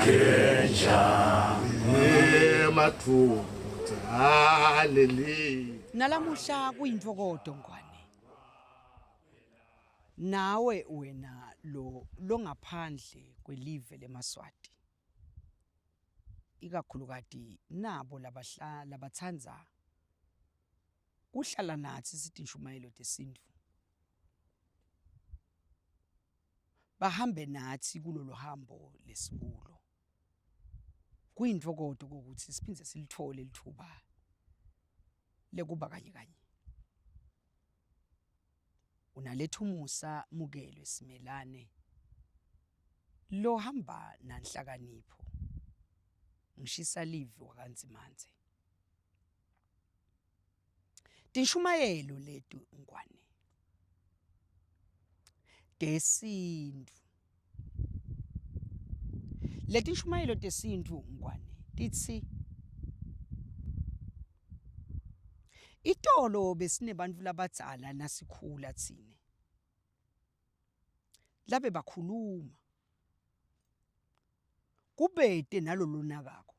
Magenja emathutha haleluya. Nalamuhla kuyintokoto Ngwane. Nawe wena lo longaphandle kwelive lemaSwati. Ikakhulukati nabo labahla labatsandza kuhlala natsi sitinshumayelo tesintfu. Bahambe natsi kulolu hambo lesikulo. Kuyintfokoto ukuthi siphindze silitfole litfuba lekuba kanye kanye. Unaletha umusa mukelwe Simelane lohamba nanhlakanipho ngishisa live wakaNdzimandze. Tinshumayelo leti Ngwane tesintfu. Letinshumayelo tesintfu Ngwane titsi itolo besinebantfu labadzala nasikhula tsine labe bakhuluma kubete nalolonakako.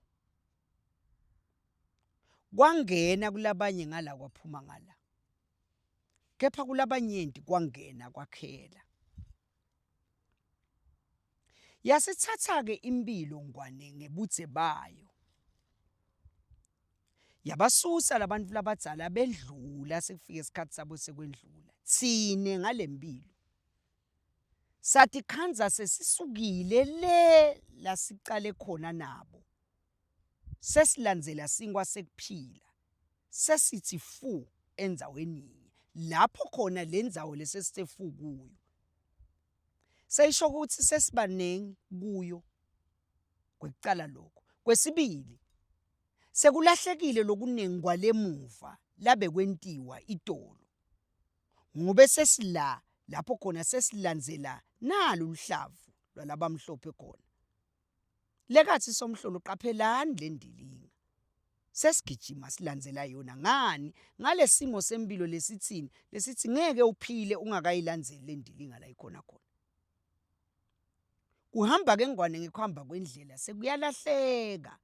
Kwangena kulabanye ngala kwaphuma ngala. Kepha kulabanyenti kwangena kwakhela. Yasitsatsa-ke imphilo Ngwane ngebudze bayo. Yabasusa labantfu labadzala bendlula sekufike sikhatsi sabo sekwendlula. Tsine ngalemphilo satikhandza sesisukile le lasicale khona nabo. Sesilandzela sinkwa sekuphila, sesitsi fu endzaweni yinye, lapho khona le ndzawo lesesitse fu kuyo seyisho kutsi sesibaningi kuyo. Kwekucala lokho. Kwesibili, sekulahlekile lokuningi kwalemuva labekwentiwa itolo ngobe sesila lapho khona sesilandzela nalu luhlavu lwalabamhlophe khona. Lekathi Somhlolo qaphelani le ndilinga. Sesigijima silandzela yona ngani? Ngalesimo sempilo lesitsini? Lesithi ngeke uphile ungakayilandzeli le ndilinga la ikhona khona. Kuhamba ke ngwane ngekuhamba kwendlela sekuyalahleka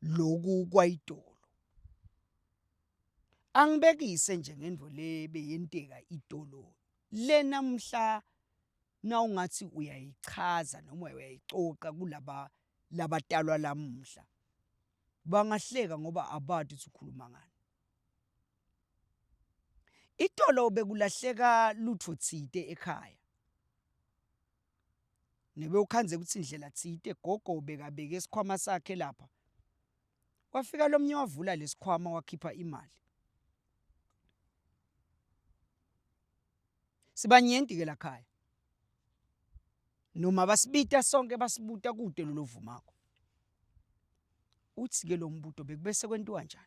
loku kwayitolo. Angibekise nje ngento le beyenteka itolo le namhla nawungathi uyayichaza noma uyayicoca kulaba labatalwa lamuhla bangahleka ngoba abati ukuthi ukhuluma ngani. Itolo bekulahleka lutfo tsite ekhaya. Nebe ukhandze kutsi ndlela tsite gogo bekabeke sikhwama sakhe lapha. Wafika lomnye wavula lesikhwama wakhipha imali. Sibanyenti ke lakhaya. Noma basibita sonke basibuta kude lolovumako. Utsi ke lo mbuto bekubese kwentiwa njani?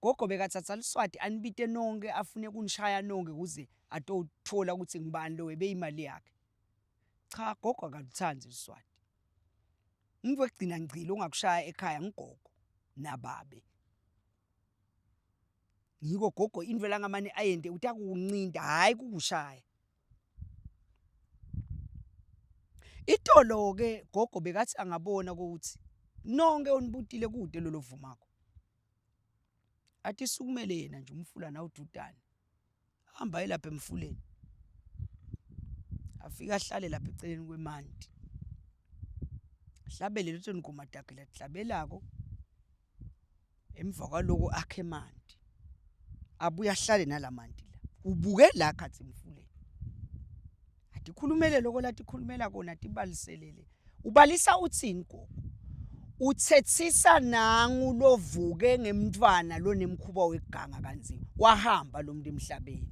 Gogo bekatsatsa luswati anibite nonke afune kunishaya nonke kuze atotfola kutsi ngubani lo webe imali yakhe. Cha gogo akalutsandzi luswati. Umuntu wekugcina ngcilo ongakushaya ekhaya ngugogo nababe. Ngiko gogo intfo langamane ayente utakuncinta hhayi kukushaya. Itolo-ke gogo bekathi angabona ukuthi nonke unibutile kude lolo vumako. Athi sukumele yena nje umfula nawududane. Hamba aye lapha emfuleni. Afike ahlale lapha eceleni kwemanti. Ahlabele leto ngoma takhe latihlabelako. Emva kwaloko akhe emanti. Abuye ahlale nalamanti la. Ubuke la khathi emfuleni. Atikhulumele loko latikhulumela kona atibaliselele. Ubalisa utsini gogo? Uthethisa nangu lovuke ngemntfwana lonemkhuba wekuganga kanzima. Wahamba lo muntu emhlabeni.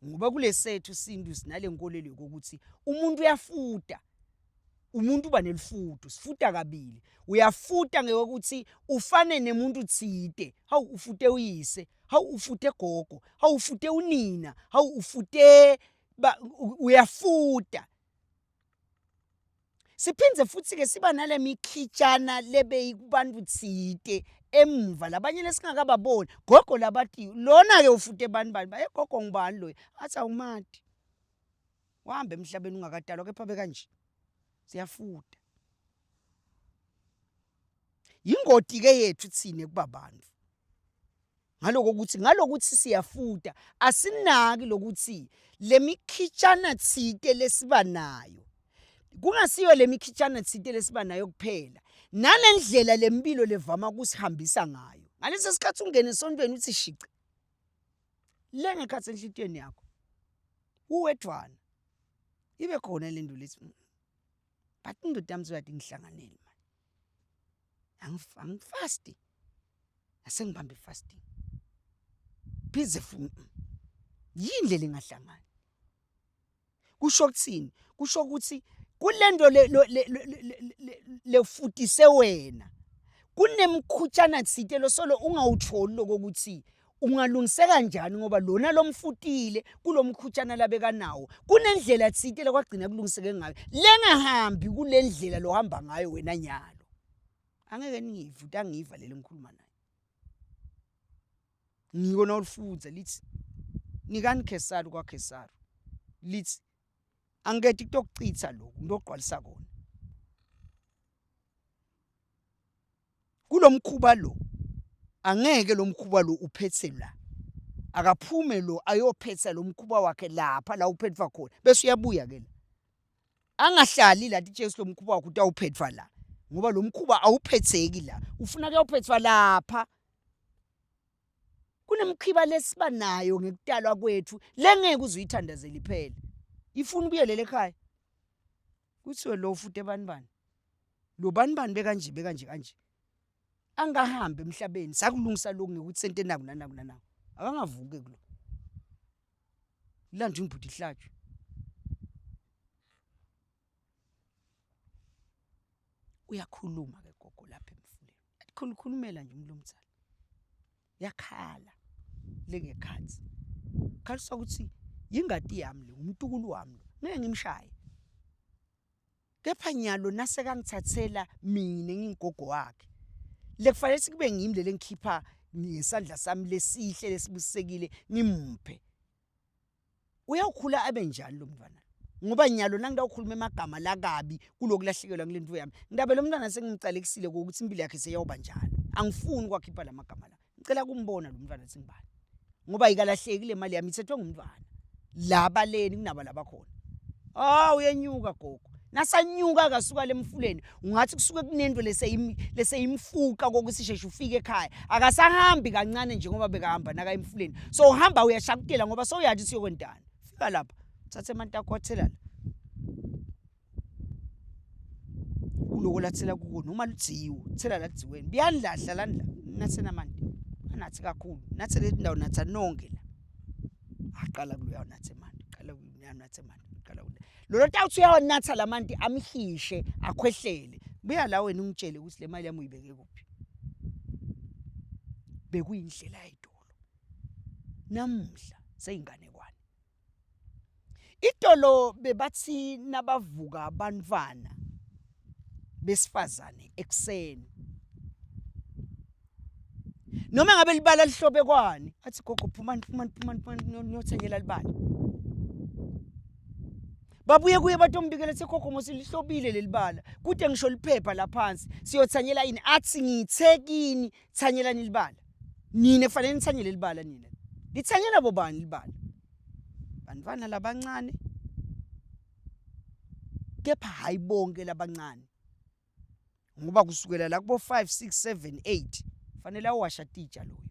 Ngoba kulesethu sintu sinale nkolelo yokuthi umuntu uyafuta. Umuntu uba nelifuto, sifuta kabili. Uyafuta ngekokuthi ufane nemuntu thite. Hawu ufute uyise, hawu ufute gogo, hawu ufute unina, hawu ufute ba, uyafuta. Siphindze futhi-ke siba nale mikhitshana lebeyikubantu tsite emuva labanye lesingakababoni gogo labatiyo lona-ke ufute bani bani baye gogo ngubani loyo athi awumati wahamba emhlabeni ungakatalwa kepha bekanje. Siyafuta. Yingoti ke yethu thina kuba bantu. Ngaloko ukuthi ngalokuthi siyafuta asinaki lokuthi lemikhitshana thite lesiba nayo kungasiyo lemikhitshana thite lesiba nayo kuphela nalendlela lempilo levama kusihambisa ngayo ngaleso sikhathi ungene esontweni uthi shici le ngekhathi enhlitiyweni yakho uwedwana ibe khona le nto lethi but indoda yami soyathi ngihlanganele manje angifasti asengibambe ifasting phinde futhi yini le lingahlangani kusho kuthini kusho ukuthi kulento lefutise wena kunemkhutshana thite losolo ungawutholi lokuthi ungalungiseka kanjani ngoba lona lomfutile kulomkhutshana labekanawo kunendlela thite lekwagcina kulungiseke ngayo lengahambi kulendlela lohamba ngayo wena nyalo angeke ningive utangiva leli ngikhuluma naye ngiko nawulifundza lithi nikani Khesari kwaKhesari lithi angiketi kutokucitha lokhu ngitogqwalisa kona kulomkhuba lo angeke lo mkhuba lo uphethe la akaphume lo ayophetha lo mkhuba wakhe lapha la uphethwa khona bese uyabuya ke la angahlali la Jesu lo mkhuba wakhe utawuphethwa la ngoba lo mkhuba awuphetheki la ufuna kuyawuphethwa lapha kunemkhiba lesiba nayo ngekutalwa kwethu lengeke uze uyithandazele iphele ifuna ubuyelele ekhaya kuthiwe lo futhi ebani bani lo bani bani bekanje bekanje kanje angahambi emhlabeni sakulungisa lokhu ngekuthi sente naku nanaku nanaku akangavuki kulo ilandwe imbuti ihlatshwe uyakhuluma ke gogo lapha emfuleni akhulukhulumela nje umuntu omdala yakhala lengekhathi khaliswa ukuthi yingadi yami le umntukulu wami lo ngeke ngimshaye kepha nyalo nasekangithathela mina ngingugogo wakhe lekufanele sikube ngimi lele ngikhipha ngesandla sami lesihle lesibusisekile ngimphe uyawukhula abe njani lo mntwana ngoba nyalo nangidawukhuluma emagama lakabi kulokulahlekelwa kule nto yami ngidabe lo mntwana sengimcalekisile kokuthi impilo yakhe seyawuba njalo angifuni ukwakhipha la magama la ngicela kumbona lo mntwana singibani ngoba ikalahleki le mali yami ithethwe ngumntwana la baleni kunaba labakhona ah uyenyuka gogo nasanyuka kasuka lemfuleni ungathi kusuke kunento leseyimfuka kokuthi sheshe ufike ekhaya akasahambi kancane njengoba bekahamba naka emfuleni so uhamba uyashakutela ngoba sowuyathi siyokwentana fika lapha thatha emanti akho athela la kuloko lathela kuko noma ludziwo thela la kudziweni buyani la hlalani la nathena amanti anathi kakhulu nathe le ndawo natha nonke la aqala kuloya nathe amanti qala kuloya nathe amanti qala lolo tawuthi uyawanatha lamanti amhishe akhwehlele buya la wena ungitshele ukuthi le mali yami uyibeke kuphi bekuyindlela yayidolo namuhla seyinganekwane Itolo bebathi nabavuka abantwana besifazane ekuseni noma ngabe libala lihlobe kwani athi gogo phumani phumani phumani phumani niyothengela libala babuye kuye batombikela ethi gogo mos lihlobile leli bala kude ngisho liphepha laphansi siyothanyela yini athi ngithe kini thanyelani libala nina kufanele nithanyele libala nina lithanyela bobani libala bantwana labancane kepha hayi bonke labancane ngoba kusukela la kubo 5 6 7 8 fanele awasha titsha loyo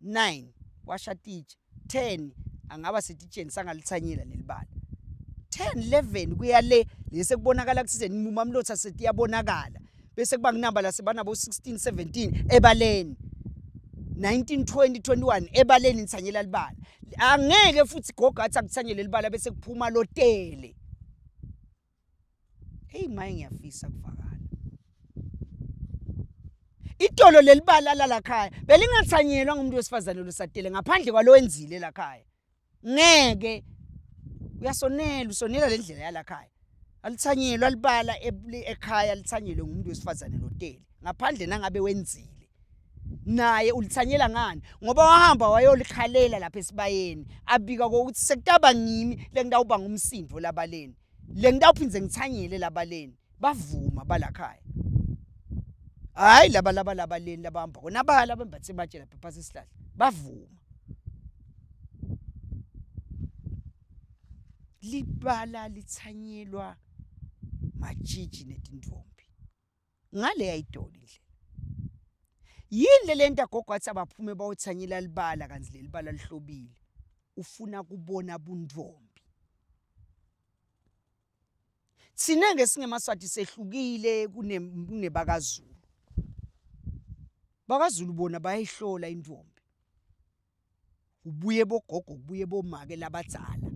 9 washa titsha 10 angaba setitsheni sangalithanyela lelibala 10 11 kuya le lese kubonakala kuthi umamlotha setiyabonakala bese kuba nginamba la sebanabo 16 17 ebaleni 19 20 21 ebaleni nithanyela libala angeke futhi gogo athi akuthanyele libala bese kuphuma lotele Hey maye ngiyafisa kuvakala. Itolo lelibala lalakhaya belingathanyelwa ngumuntu wesifazane losatele ngaphandle kwalowenzile lakhaya. Ngeke uyasonela usonela lendlela yalakhaya. Alithanyelwa libala ekhaya lithanyelwe ngumuntu wesifazane lotele ngaphandle nangabe wenzile. Naye ulithanyela ngani ngoba wahamba wayolikhalela lapha esibayeni abika kokuthi sekutaba ngimi lengitawuba ngumsindo labaleni. Le ngitawuphindze ngitsanyele labaleni bavuma balakhaya. Hhayi laba laba labaleni labahamba khona abala bembathe ematshe lapha phasi isihlahla bavuma. Libala litsanyelwa matshitshi netintombi. Ngaleya idoli indlela. Yini le lenta gogo athi abaphume bayothanyela libala kanti leli bala lihlobile? Ufuna kubona buntombi. Thina ke singemaSwati sehlukile kunebakaZulu. BakaZulu bona bayayihlola intombi. Kubuye bogogo kubuye bomake labadzala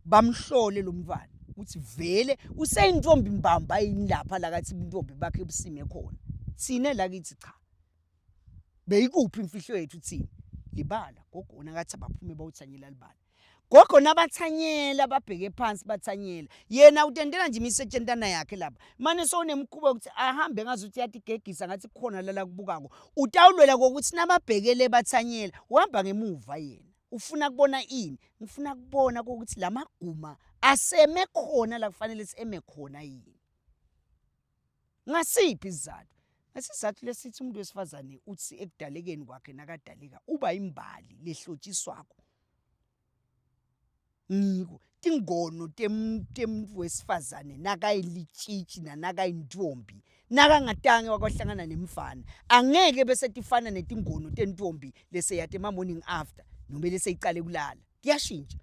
bamhlole lo mntwana ukuthi vele useyintombi mbamba yini lapha lakathi ubuntombi bakhe busime khona. Thina la kithi cha. Beyikuphi imfihlo yethu thina? Libala gogo wona ngathi abaphume bawuthanyela libala. Gogo nabathanyela babheke phansi bathanyela. Yena utendela nje imisetshentana yakhe lapha. Mane sewunemkhuba wokuthi ahambe ngazuthi uyatigegisa ngathi kukhona lala kubukako. Utawulwela kokuthi nababhekele bathanyela uhamba ngemuva yena. Ufuna kubona ini? Ngifuna kubona ukuthi lamaguma aseme khona la kufanele seme khona yini. Ngasiphi isizathu? Ngesizathu lesithi umuntu wesifazane uthi ekudalekeni kwakhe nakadaleka uba imbali lehlotshiswako. Ngiko tingono temuntu wesifazane nakayilitshitshi nanakayintombi nakangatange wakwahlangana nemfana angeke bese tifana netingono tentombi leseyate ema-morning after noma leseyicale kulala kuyashintsha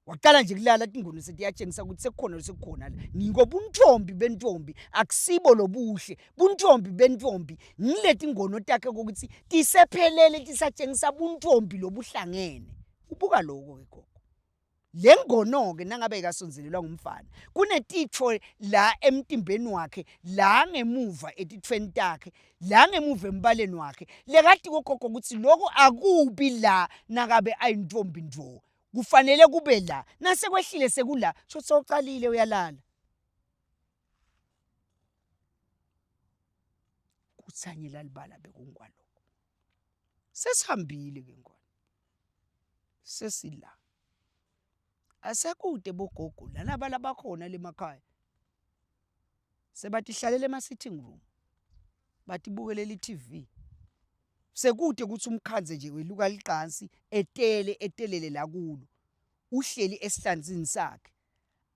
waqala nje kulala tingono setiyatshengisa ukuthi sekukhona sekukhona la ngiko buntombi bentombi akusibo lobuhle buntombi bentombi ngileti ngono takhe ukuthi tisephelele tisatshengisa buntombi lobuhlangene ubuka lokho ke gogo le ngono-ke nangabe ikasonzelelwa ngumfana kunetitfo la emtimbeni wakhe la ngemuva etitfweni takhe la ngemuva embaleni wakhe lekati kogogo ukuthi lokho akubi la nakabe ayintombi ntfo kufanele kube la nasekwehlile sekula sho sewucalile uyalala kuthanyela libala bekungwaloko sesihambile ke ngwane sesila asekude bogogo lalaba labakhona lemakhaya sebatihlalela ema-sitting room batibukelela i-TV sekude ukuthi umkhanze nje weluka liqansi etele etelele la kulo uhleli esihlanzini sakhe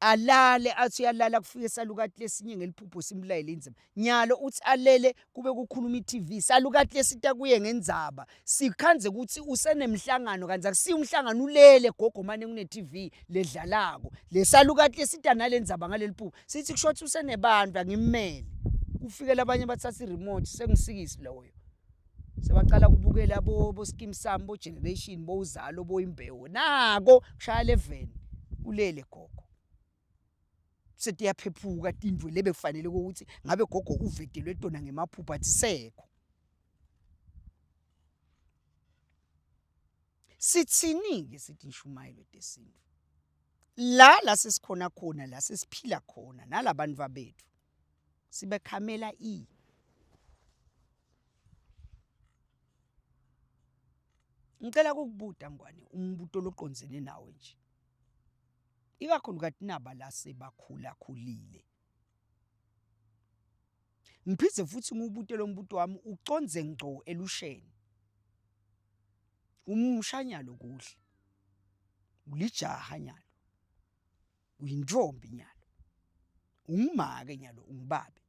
alale athi uyalala kufike salukati lesinye ngeliphupho simlayele indzaba nyalo uthi alele kube kukhuluma i-TV salukati lesita kuye ngendzaba sikhandze ukuthi usenemhlangano kanti akusiyo umhlangano ulele gogo mane kune-TV ledlalako lesalukati lesita nalendzaba ngaleliphupho sithi kusho ukuthi usenebantu angimmele kufike labanye bathatha i-remote sengisikisi loyo sebaqala kubukela bo bo skim sam bo generation bo uzalo bo imbewu nako kushaya 11 ulele gogo setiyaphephuka tintfo lebe kufanele ukuthi ngabe gogo uvedelwe tona ngemaphupho athi sekho Sithini-ke sithi inshumayelo tesintu? La la sesikhona khona la sesiphila khona nalabantu bethu sibekhamela i Ngicela ukukubuta ngwane umbuto loqondzene nawe nje. Ikakhulukati naba la sebakhula khulile. Ngiphinde futhi ngiwubute lo mbuto wami uconze ngco elusheni. Umusha nyalo kuhle. Ulijaha nyalo. Uyintombi nyalo. Ungumake nyalo ungubabe.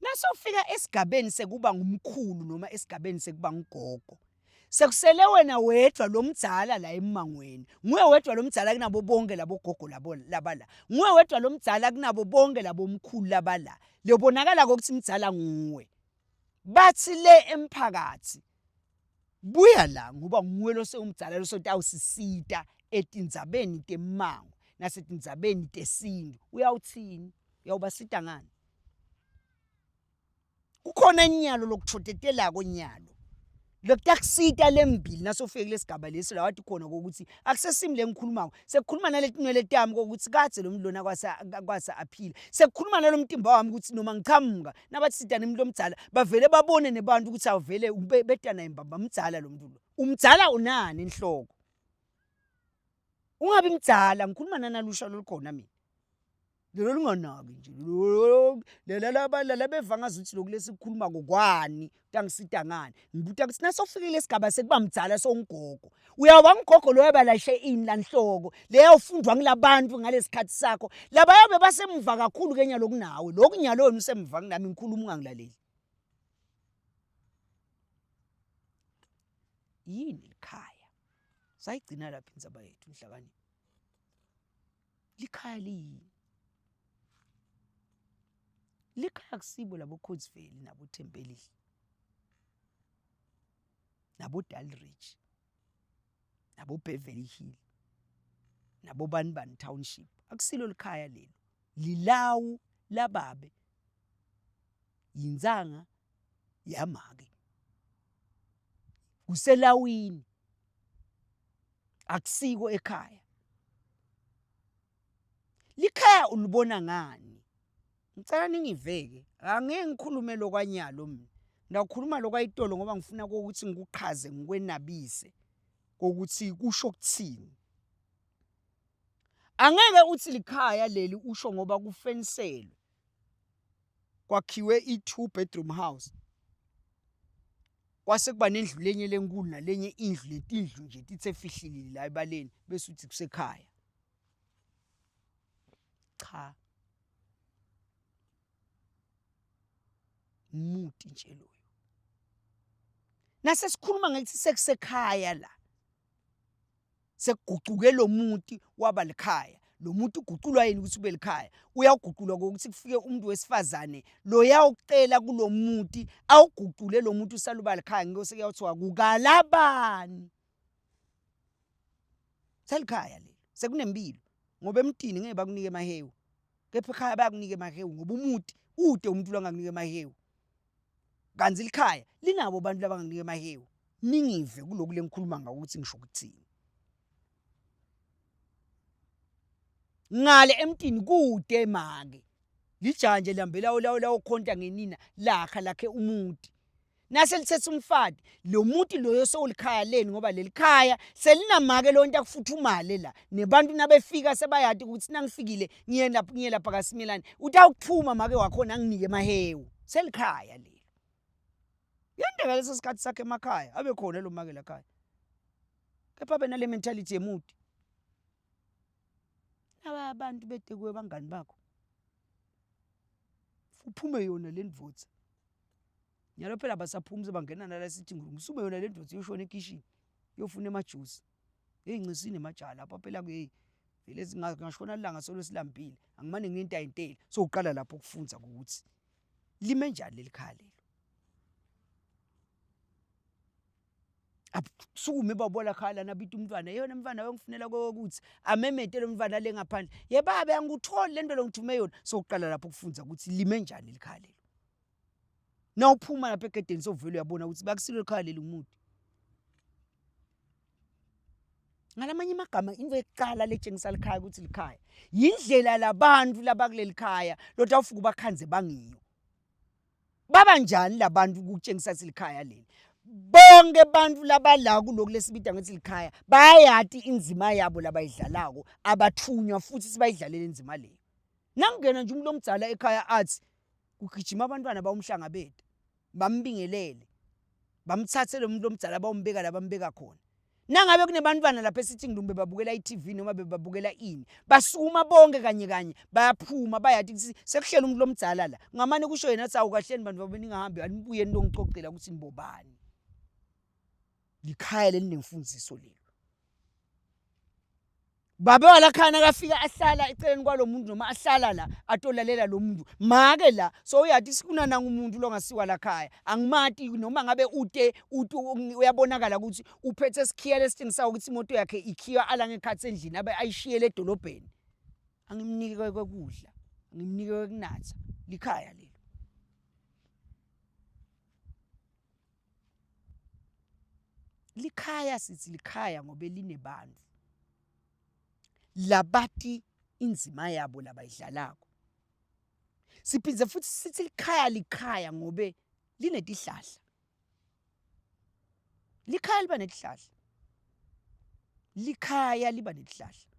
Nasofika esigabeni sekuba ngumkhulu noma esigabeni sekuba ngugogo. Sekusele wena wedwa lomdzala la emmangweni. Nguwe wedwa lomdzala kunabo bonke labo gogo labo labala. Nguwe wedwa lomdzala kunabo bonke labo mkhulu labala. Lebonakala ukuthi mdzala nguwe. Bathi le emphakathi buya la ngoba nguwe losewumdzala losotawusisita etindzabeni temmango nasetindzabeni tesintu. Uyawuthini? Uyawubasita ngani? Kukhona inyalo lokuchotetelako nyalo lokutakusita lembili nasofike kulesigaba lesi la wathi khona kokuthi akusesimi lengikhulumako sekukhuluma naletinwele tami kokuthi kadze lo muntu lona kwasa kwasa aphila sekukhuluma nalomtimba wami ukuthi noma ngichamuka nabathi sitana umuntu omdzala bavele babone nebantu ukuthi awuvele betana imbamba mdzala lo muntu lo umdzala unani enhloko ungabi mdzala ngikhuluma nanalusha lolukhona mina. Lelo linganaki nje. Lela laba labeva ngazuthi lokhu lesikhuluma kokwani utangisita ngani. Ngibuta ukuthi nasofikile esigaba sekuba mdzala sowungigogo. Uyawuba ngigogo loyo balashe ini lanhloko leyo ufundwa ngilabantu ngalesikhathi sakho. Labayobe basemuva kakhulu kenya lokunawe. Lokhu nyalo wena usemva kunami ngikhuluma ungangilaleli. Yini likhaya? Sayigcina lapha indzaba yethu inhlakanipho. Likhaya liyini? Likhaya kusibo labo Coatsville nabo Thembelihle nabo Dalridge nabo Beverly Hill nabo bani bani township akusilo likhaya lelo lilawu lababe yintsanga yamake kuselawini akusiko ekhaya likhaya ulibona ngani ngicela ningiveke angeke ngikhulume lokwanyalo mina ndakhuluma lokwayitolo ngoba ngifuna ukuthi ngikuchaze ngikwenabise ukuthi kusho kuthini angeke uthi likhaya leli usho ngoba kufenselwe kwakhiwe i-two bedroom house kwase kuba nendlu lenye lenkulu nalenye indlu letindlu nje tithe fihlilili la ebaleni bese uthi kusekhaya cha muti nje loyo nase sikhuluma ngethi sekusekhaya la sekugucuke lo muti waba likhaya lo muntu uguqulwa yini ukuthi ube likhaya uyawuguqulwa ngokuthi kufike umuntu wesifazane loyawucela kulo muti awuguqule lo muntu usaluba likhaya ngiko sekuyawuthiwa kukalabani selikhaya lelo sekunempilo ngoba emtini ngeke bakunike emahewu kepha ekhaya bayakunika emahewu ngoba umuti ude umuntu longakunika emahewu kanti likhaya linabo abantu labangakunika emahewu ningive kuloku lengikhuluma ngako ukuthi ngisho ukuthini ngale emtini kude make lijanje lihambela lawo lawo khonta ngenina lakha lakhe umuti nase lithetha umfati lo muti loyo sewulikhaya leni ngoba leli khaya selinamake lonto akufuthumale la nebantu nabefika sebayati ukuthi nangifikile ngiye lapha ngiye lapha kaSimelane utawukuthuma make wakhona anginike emahewu selikhaya lelo yenteka leso sikhathi sakhe emakhaya abe khona lo make lakhaya kepha benale mentality yemuti laba abantu bedekuwe bangani bakho uphume yona le ndvodza nyalo phela abasaphumi sebangena nala sitting room usume yona le ndvodza iyoshona ekishini iyofuna emajusi heyi ncisine emajaha lapho phela kuyeyi vele singashona lilanga solo silambile angimane ngintayinteli so uqala lapho ukufunza ukuthi lime njani leli khaya lelo asukume babola khala nabita umntwana yeyona mntwana yongifunela kokuthi amemete lo mntwana le ngaphandle yebabe angikutholi lento longithume yona sokuqala lapho ukufunza ukuthi lime njani likhaya lelo nawuphuma lapha egedeni sovele uyabona ukuthi bakusilo likhaya leli umuntu ngalamanye amagama into yokuqala letshengisa likhaya ukuthi likhaya yindlela labantu labakuleli khaya lotawufika ubakhanze bangiyo baba njani labantu ukutshengisa ukuthi likhaya leli bonke abantu labala kuloku lesibida ngethi likhaya bayayati inzima yabo labayidlalako abathunywa futhi sibayidlalele inzima leyo nangena nje umuntu omdala ekhaya athi kugijima abantwana bawumhlangabeta bambingelele bamthathe lo muntu omdala bawumbeka la bambeka khona nangabe kunebantwana lapha esitting room bebabukela i-TV noma bebabukela ini basukuma bonke kanye kanye bayaphuma bayathi ukuthi sekuhlela umuntu lomdzala la ngamane kusho yena athi awukahleni bantu babe ningahambi anibuye nilongicocela ukuthi nibobani likhaya lelinemfundiso lelo Babe walakhaya nakafika ahlala eceleni kwalo muntu noma ahlala la atolalela lo muntu make la so uyathi sikunananga umuntu longasiwa lakhaya angimati noma ngabe ute utu uyabonakala ukuthi uphethe sikhiya lesitshengisayo ukuthi imoto yakhe ikhiywa ala ngekhathi endlini abe ayishiyele edolobheni angimnike kwekudla angimnike kwekunatha likhaya lelo Likhaya sithi likhaya ngoba linebantu labati inzima yabo labayidlalako. Siphinde futhi sithi likhaya likhaya ngobe linetihlahla. Likhaya liba netihlahla. Likhaya liba netihlahla.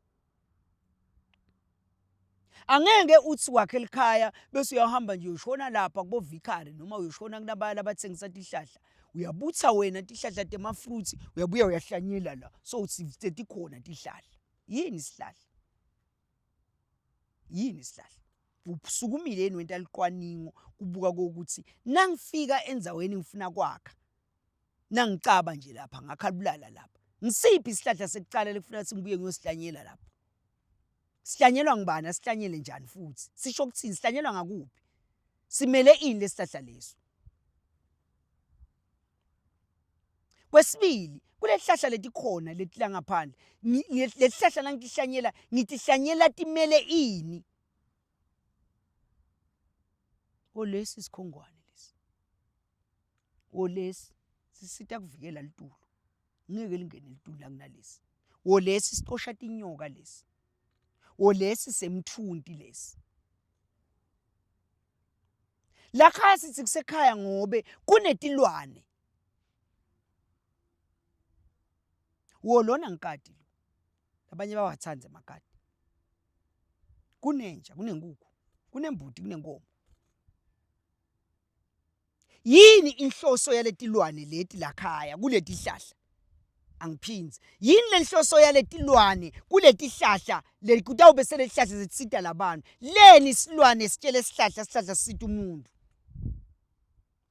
Angeke uthi wakhe elikhaya bese uyahamba nje uyoshona lapha kubo vicar noma uyoshona kulabaya labathengisa tihlahla. Uyabutha wena tihlahla tema-fruits uyabuya uyahlanyela la. So uthi setikhona tihlahla. Yini isihlahla? Yini isihlahla? Usukumile yini wenta liqwaningo kubuka kokuthi nangifika endzaweni ngifuna kwakha nangicaba nje lapha ngakha bulala lapha. Ngisiphi isihlahla sekucala lekufuna ukuthi ngibuye ngiyosihlanyela lapha? Sihlanyelwa ngubani? Asihlanyele njani futhi? Sisho ukuthini? Sihlanyelwa ngakuphi? Simele ini lesihlahla leso? Kwesibili, kulesihlahla letikhona leti la ngaphandle, lesihlahla nangitihlanyela, ngitihlanyela timele ini? O lesi sikhongwane lesi. O lesi sisita kuvikela litulu. Ngeke lingene litulu la kunalesi. O lesi sicosha tinyoka lesi. O lesi semthunti lesi. Lakhaya sithi kusekhaya ngobe kunetilwane. Wo lona ngikati lo. Labanye bawathanda amakati. Kunenja, kunenkukhu, kunembuti, kunenkomo. Yini inhloso yaletilwane leti lakhaya kuletihlahla? Angiphindzi. Yini lenhloso yaletilwane kuletihlahla le kutawube seletihlahla zitsita labantu? Leni isilwane sitshele sihlahla sihlahla sisita umuntu?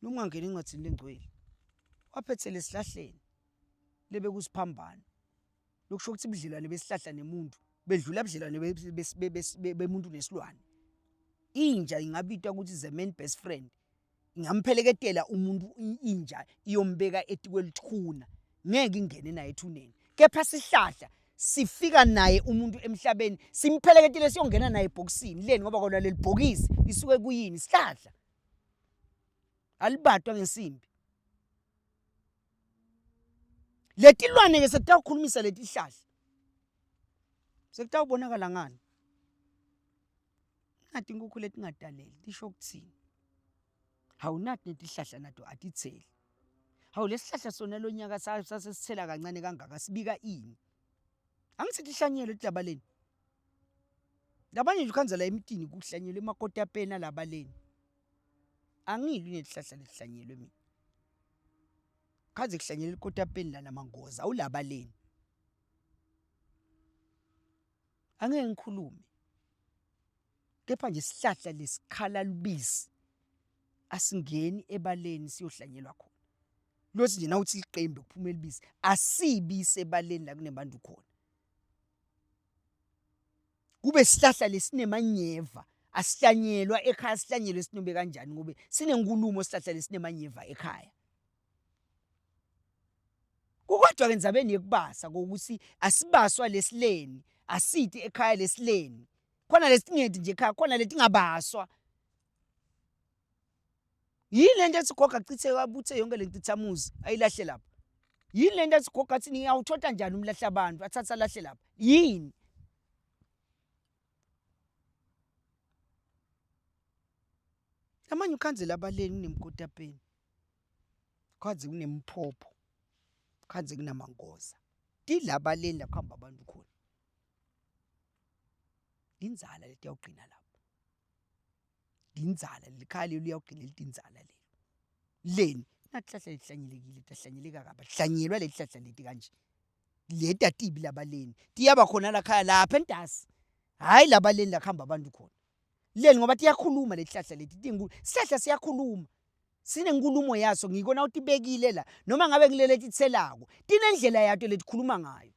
Noma ungangena encwadzini lengcwele waphethele esihlahleni lebekusiphambano lokusho ukuthi ubudlelwane besihlahla nemuntu bedlula ubudlelwane bemuntu nesilwane inja ingabitwa ukuthi the man best friend ingampheleketela umuntu inja iyombeka etikwelithuna ngeke ingene naye ethuneni kepha sihlahla sifika naye umuntu emhlabeni simpheleketele siyongena naye ebhokisini leni ngoba kona leli bhokisi lisuke kuyini sihlahla alibadwa ngensimbi Letilwane ke sekutawukhulumisa letihlahla. Sekutawubonakala ngani? Nati inkukhu letingadaleli tisho ukuthini? Hawu nati netihlahla nato atitheli. Hawu lesihlahla sona lonyaka sasesithela kancane kangaka sibika ini? Angithi tihlanyelwe etilabaleni. Labanye nje ukhanza la emtini kuhlanyelwe emakotapeni alabaleni. Angilwi netihlahla letihlanyelwe mina. Khaze kuhlanyelwe ikotapeni lana mangoza awulabaleni. Angeke ngikhulume. Kepha nje isihlahla lesikhala lubisi asingeni ebaleni siyohlanyelwa khona. Lothi nje nawuthi liqembe kuphuma elibisi asibi sebaleni la kunebantu khona. Kube sihlahla lesinemanyeva asihlanyelwa ekhaya sihlanyelwe sinobe kanjani ngobe sinenkulumo sihlahla lesinemanyeva ekhaya. Kukodwa ke endzabeni yekubasa kokuthi asibaswa lesileni asiti ekhaya lesileni khona lesingeti nje ekhaya khona letingabaswa yini lento ethi gogo achithe abuthe yonke le ncithamuzi ayilahle lapha yini lento ethi gogo athi ngiyawuthota njani umlahle abantu athathe alahle lapha yini amanye ukhanzela abaleni kunemkotapeni khaze kunemphopho khaze kunamangoza tilabaleni la kuhamba abantu khona inzala leti yawugcina lapho Tindzala lelikhaya leli uyawugcina litindzala lelo. Leni natihlahla letihlanyelekile tahlanyeleka kabi hlanyelwa letihlahla leti kanje. Leti atibi labaleni tiyaba khona lakhaya lapha entasi. Hhayi labaleni la kuhamba abantu khona. Leni ngoba tiyakhuluma letihlahla leti tinkulu. Sihlahla siyakhuluma. Sinenkulumo yaso ngikona utibekile la noma ngabe ngilele titselako tinendlela yato letikhuluma ngayo.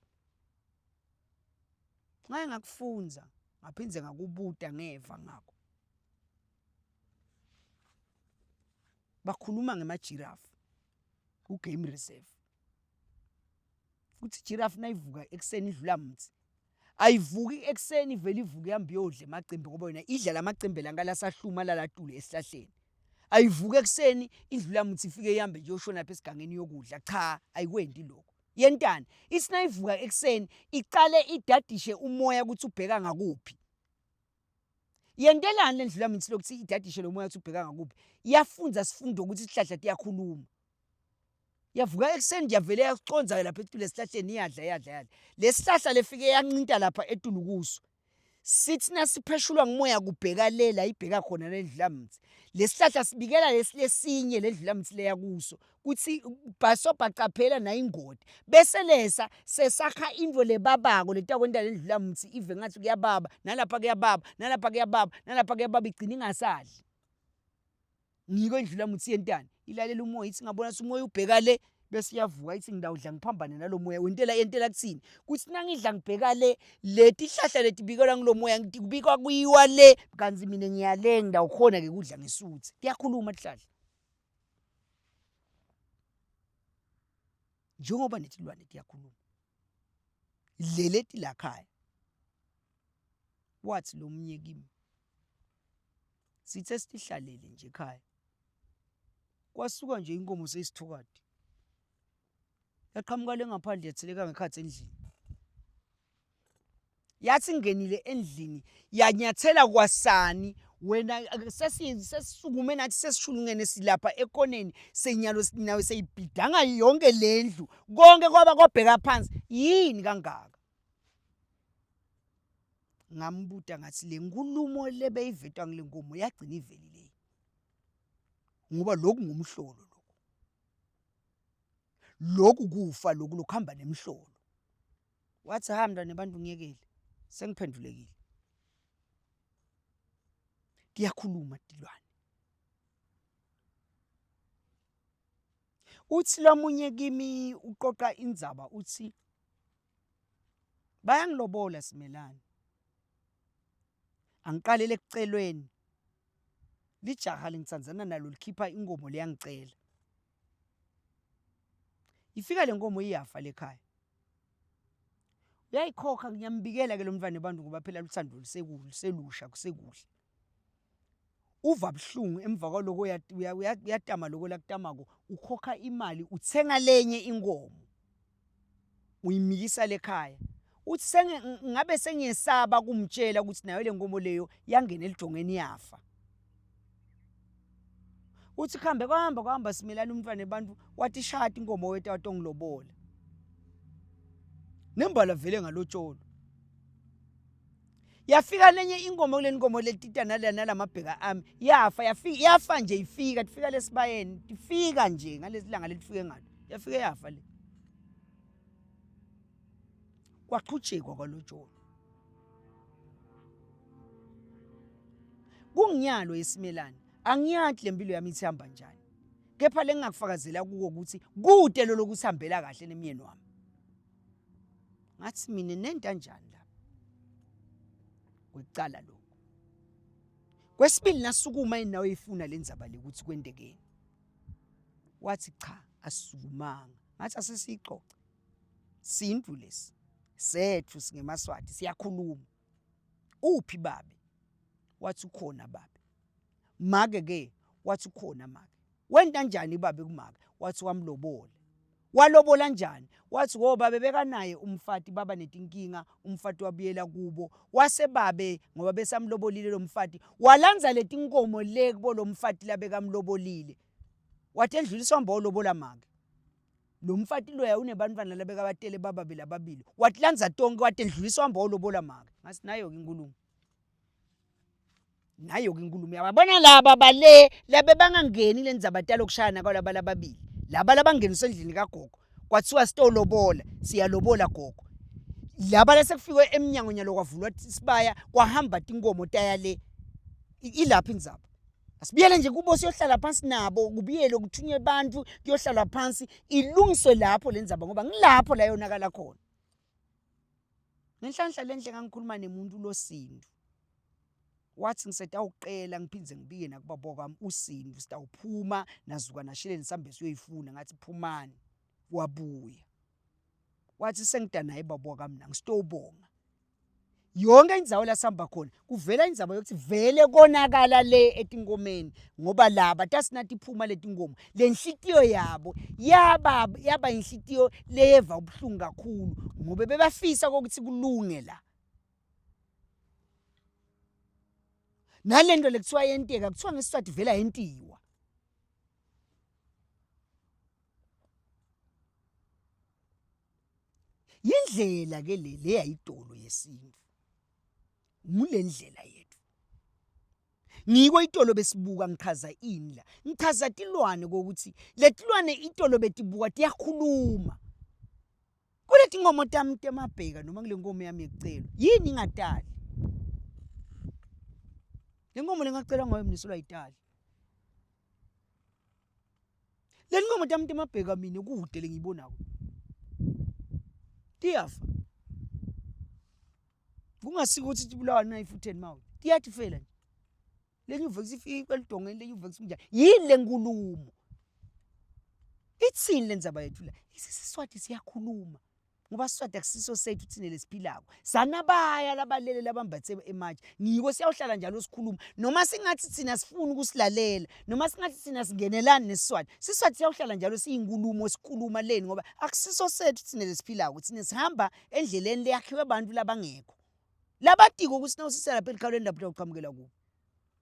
Ngake ngakufundza ngaphindze ngakubuta ngeva ngako. Bakhuluma ngemajirafu ku-game reserve. Kuthi ijirafu nayivuka ekuseni idlula mthi ayivuki ekuseni ivele ivuke ihambe iyodla emacembe ngoba yona idla la macembe la ngalasahluma lalatule esihlahleni. Ayivuki ekuseni idlula mthi ifike ihambe nje iyoshona lapha esigangeni iyokudla. Cha, ayikwenti lokho. Yentani? Ithi nayivuka ekuseni iqale idadishe umoya ukuthi ubheka ngakuphi. Yentelani le ndlulamithi lokuthi idadishe lo moya ukuthi ubheka ngakuphi? Yafunza sifundo ukuthi isihlahla tiyakhuluma. Yavuka ekuseni yavele yaconza lapha etulu esihlahleni iyadla yadla yadla. Lesihlahla lefike yancinta lapha etulu kuso. Sithi nasipheshulwa ngumoya kubheka le la ibheka khona lendlulamthi. Lesihlahla sibikela lesi lesinye lendlulamthi leya kuso kutsi bhasobha caphela nayo ingoti. Bese lesa sesakha intfo lebabako letakwenta lendlulamthi ive ngathi kuyababa nalapha kuyababa nalapha kuyababa nalapha kuyababa igcine ingasadli. Ngiko indlulamuthi yentani ilalela umoya ithi ngabona ukuthi umoya ubheka le bese iyavuka ithi ngidawudla ngiphambane nalo moya wentela yentela kuthini kuthi nangidla ngibheka le letihlahla letibikelwa ngilo moya kubikwa kuyiwa le kanti mina ngiyale ngidawukhona ke kudla ngesuthe tiyakhuluma tihlahla njengoba netilwane tiyakhuluma leleti lakhaya wathi lo munye kimi Sithe sitihlalele nje ekhaya kwasuka nje inkomo seyisithukati yaqhamuka le ngaphandle yatheleka ngekhathi endlini yathi ngenile endlini yanyathela kwasani wena sesisukume nathi sesishulungene silapha ekoneni senyalo nawe seyibhidanga yonke lendlu konke kwaba kwabheka phansi yini kangaka Ngambuta ngathi le nkulumo lebeyivetwa ngile nkomo yagcina ivelile ngoba lokhu ngumhlolo lokhu lokhu kufa lokhu lokuhamba nemhlolo wathi ha mntwana abantu ngiyekele sengiphendulekile tiyakhuluma tilwane uthi lomunye kimi uqoqa indzaba uthi Bayangilobola Simelane. Angiqalele ekucelweni. Lijaha lengitsandzana nalo likhipha inkomo liyangicela. Ifika le nkomo iyafa lekhaya. Uyayikhokha ngiyambikela ke lo mntwana ebantu ngoba phela luthando luselusha kusekuhle. Uva buhlungu emva kwaloko uyatama loko lakutamako ukhokha imali uthenga lenye inkomo uyimikisa lekhaya uthi ngabe sengiyesaba kumtshela ukuthi nayo le nkomo leyo yangena elidongeni yafa uthi kuhambe kwahamba kwahamba simelana umntwana ebantu wathi shati inkomo wethu watongilobola nembala vele ngalotsholo Yafika lenye inkomo kule nkomo letita nala nalamabheka ami yafa yafika yafa nje ifika tifika lesibayeni tifika nje ngalesi langa lelifike ngalo yafike yafa le kwaqhutshekwa kwalotsholo kunginyalo yesimelane angiyati lempilo yami ithi hamba njani kepha lengingakufakazela kuko ukuthi kude lo lokusihambela kahle nemyeni wami ngathi mina nenta njani lapha kwekucala lokho kwesibili nasukuma yini nawe ifuna le ndzaba le ukuthi kwentekeni wathi cha asisukumanga ngathi asesiyixoxe sintu lesi sethu singemaswati siyakhuluma uphi babe wathi ukhona babe make ke wathi ukhona make wenta njani babe kumake wathi wamlobola walobola njani wathi wo babe bekanaye umfati baba netinkinga umfati wabuyela kubo wase babe ngoba besamlobolile lo mfati walandza letinkomo le kubo lo mfati labekamlobolile wathi endlulisa wamba wolobola make lo mfati loya unebantfwana labekabatele bababili ababili watilandza tonke watendlulisa wamba wolobola make ngathi nayo-ke inkulumo nayo-ke inkulumo yababona laba bale labe bangangeni le ndzaba talokushayana kwalaba lababili laba labangeniswe endlini kagogo kwathiwa sitolobola siyalobola gogo laba lasekufikwe emnyango nyalo kwavulwa isibaya kwahamba tinkomo taya le ilapha indzaba asibuyele nje kubo siyohlala phansi nabo kubuyelwe kuthunywe abantu kuyohlalwa phansi ilungiswe lapho le ndzaba ngoba ngilapho la yonakala khona Ngenhlanhla lenhle ngangikhuluma nemuntu losindu. Wathi ngisetawuqela ngiphinde ngibike nakubaba kwami usindu sitawuphuma nazuka nasheleni sambe siyoyifuna ngathi phumani wabuya. Wathi sengidanaye baba kwami na ngisitobonga. Yonke indzawo la sihamba khona kuvela indzaba yokuthi vele konakala le etinkomeni ngoba laba tasinathi iphuma letinkomo le nhlitiyo yabo yaba yaba inhlitiyo leyeva ubuhlungu kakhulu ngoba bebafisa kokuthi kulunge la nalento lekuthiwa yenteka kuthiwa ngesiswati vela yentiwa yindlela ke le leyayidolo yesintu. Ngule ndlela yethu. Ngiko itolo besibuka ngichaza ini la? Ngichaza tilwane kokuthi letilwane itolo betibuka tiyakhuluma. Kuletinkomo tami temabheka noma kule nkomo yami yekucelwa yini ingatali? Le nkomo lengacelwa ngayo mina solwayitali. Le nkomo tami temabheka mina kude lengiyibonako. Tiyafa. Kungasiko ukuthi tibulawa nayifutheni mawe. Tiyatifela nje. Lenye uve kusifika elidongeni lenye uve kusinjani. Yini lenkulumo? Ithini lendzaba yethu la? Isiswati siyakhuluma. Ngoba siswati akusiso sethu thina lesiphilako. Sanabaya labalele labambathe ematshe. Ngiko siyawuhlala njalo sikhuluma. Noma singathi thina sifuna ukusilalela, noma singathi thina singenelani nesiswati. Siswati siyawuhlala njalo siyinkulumo sikhuluma leni ngoba akusiso sethu thina lesiphilako. Thina sihamba endleleni leyakhiwe abantu labangekho. Labatiko ukuthi nawusisa lapha elikhalweni lapho utawuqhamukela kuphi.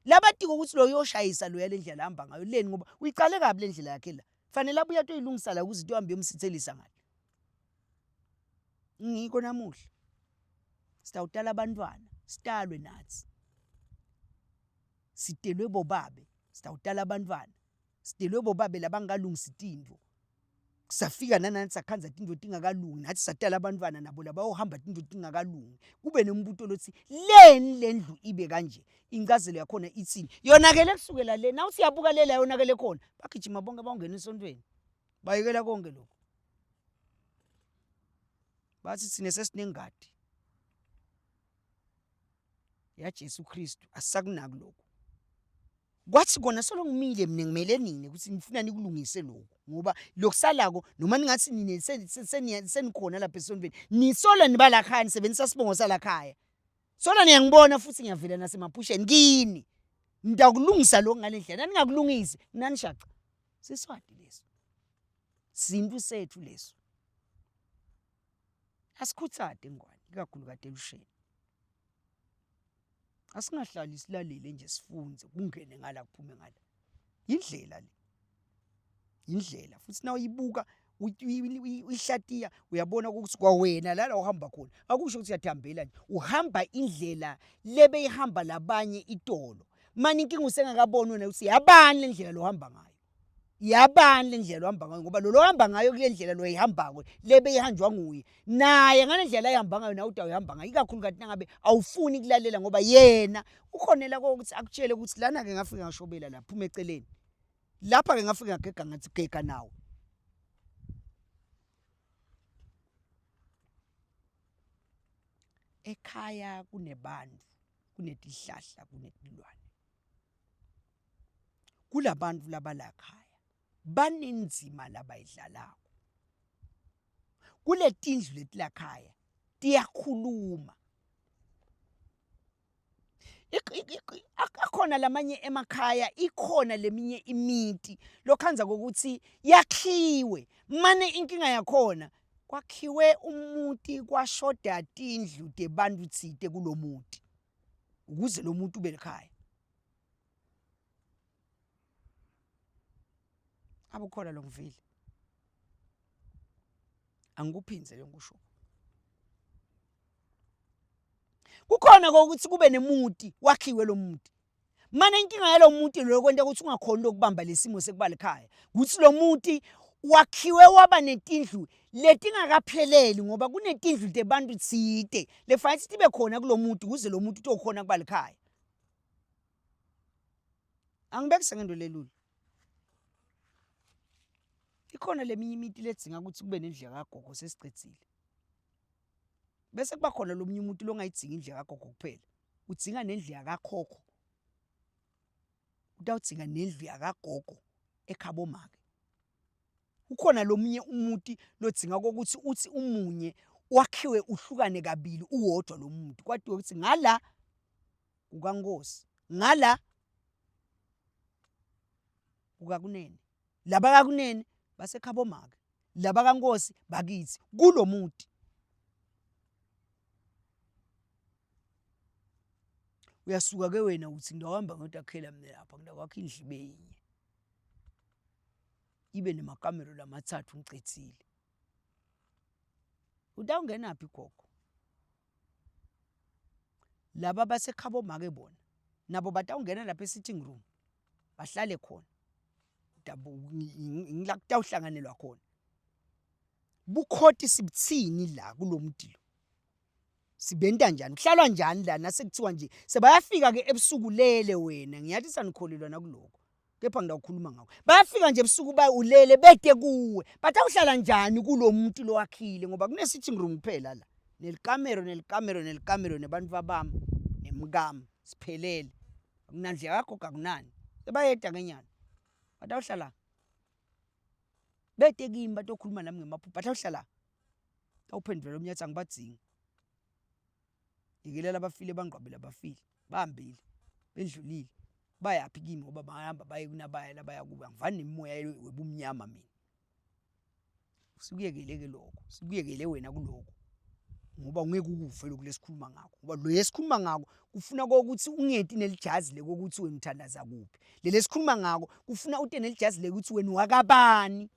Labatiko ukuthi lo uyoshayisa loya le ndlela ahamba ngayo leni ngoba uyicale kabi le ndlela yakhe la. Fanele abuye atoyilungisa la ukuze into ihambe iyomsithelisa ngale. Ngiko namuhla sitawutala abantwana sitalwe nathi. Sitelwe bobabe sitawutala abantwana sidelwe bobabe labangalungisi tintfo safika nanathi sakhandza tintfo tingakalungi nathi satala abantwana nabo labayohamba tintfo tingakalungi kube nembuto lotsi leni le ndlu ibe kanje incazelo yakhona itsini yonakele kusukela le naw siyabuka le la yonakele khona bagijima bonke bawungena esontweni bayekela konke lokho bathi thina sesinengadi yaJesu Kristu asisakunaki lokho Kwathi kona solo ngimile mina ngimele nina ukuthi ngifuna nikulungise lokhu ngoba lokusalako noma ningathi nine senikhona lapha esontweni nisola nibalakhaya nisebenzisa sibongo salakhaya sola niyangibona futhi ngiyavela nasemaphusheni kini nitakulungisa lokhu ngale ndlela naningakulungisi nanishaqa siswati leso sintu sethu leso asikhuthade ngwane ikakhulu kade elusheni Asingahlali silalele nje sifunze kungene ngala kuphume ngala. Indlela le. Indlela futhi nawuyibuka uyihlatiya uyabona ukuthi kwawena la la uhamba khona akusho ukuthi uyathambela nje uhamba indlela lebeyihamba labanye itolo mani inkinga usengakaboni wena ukuthi yabani le ndlela lohamba ngayo yabani le ndlela ohamba ngayo ngoba lo lohamba ngayo kule ndlela lo ihambako le beyihanjwa nguye naye ngale ndlela ayihamba ngayo nawe utawuhamba ngayo ikakhulu kanti nangabe awufuni kulalela ngoba yena ukhonela kokuthi akutshele ukuthi lana-ke ngafike ngashobela la phuma eceleni lapha-ke ngafike ngagega ngathi gega nawe ekhaya kunebantu kunetihlahla kunetilwane Kulabantu labalakhaya banendzima labayidlalako. Kuletindlu letilakhaya tiyakhuluma. Akhona lamanye emakhaya ikhona leminye imiti lokhandza kokuthi yakhiwe mane inkinga yakhona kwakhiwe umuti kwashoda tindlu tebantu tsite kulomuti ukuze lo muntu ube likhaya. Abukhona lo ngivile. Angikuphindze le ngisho. Kukhona kokuthi kube nemuti wakhiwe lo muti. Mane inkinga yalo muti lo kwenta ukuthi ungakhoni lokubamba lesimo sekuba likhaya. Kuthi lo muti wakhiwe waba netindlu letingakapheleli ngoba kunetindlu tebantu tsite lefanele ukuthi tibe khona kulo muti ukuze lo muntu utokhona kuba likhaya. Angibekise ngento lelula. Ikhona leminye imiti ledzinga ukuthi kube nendlu yakagogo sesicedzile. Bese kuba khona lomunye umuntu longayidzingi indlu yakagogo kuphela. Udzinga nendlu yakakhokho. Utawudzinga nendlu yakagogo ekhabo make. Ukhona lomunye umuti lodzinga kokuthi uthi umunye wakhiwe uhlukane kabili uwodwa lo muntu kwatiwe ukuthi ngala kukaNkosi ngala kukaKunene laba kaKunene basekhabomake laba kaNkosi bakithi kulomuti uyasuka ke wena uthi ngidawuhamba ngiyotakhela mina lapha ngidakwakha indlu ibe yinye ibe nemakamelo lamathathu ngicethile utawungenaphi gogo? Laba basekhabo make bona nabo batawungena lapha e-sitting room bahlale khona ngila kutawuhlanganelwa khona. Bukhoti sibuthini la kulo mdi lo? Sibenta njani? Kuhlalwa njani la nasekuthiwa nje sebayafika ke ebusuku lele wena ngiyathi sanikholelwa nakuloko kepha ngidawukhuluma ngakho. Bayafika nje ebusuku ba ulele bete kuwe. Batawuhlala njani kulo muntu lowakhile ngoba kune sitting room kuphela la. Nelikamero nelikamero nelikamero nebantu babami nemkami siphelele. Akunandlu yakagogo akunani. Sebayeda kenyana. Batawuhlala bete kimi batokhuluma nami ngemaphupho batawuhlala tawuphendvulela omnye athi angibadzingi yekelela abafile bangqwabela abafile bahambile bendlulile bayaphi kimi ngoba bahamba baye kunabaya labaya kubo angivani nemimoya webumnyama mina sikuyekele-ke lokho sikuyekele wena kuloko ngoba ungeke ukuve lokhu lesikhuluma ngakho ngoba lo esikhuluma ngako kufuna kokuthi ungeti nelijazi lekokuthi wena uthandaza kuphi leli esikhuluma ngako kufuna ute nelijazi lekuthi wena wakabani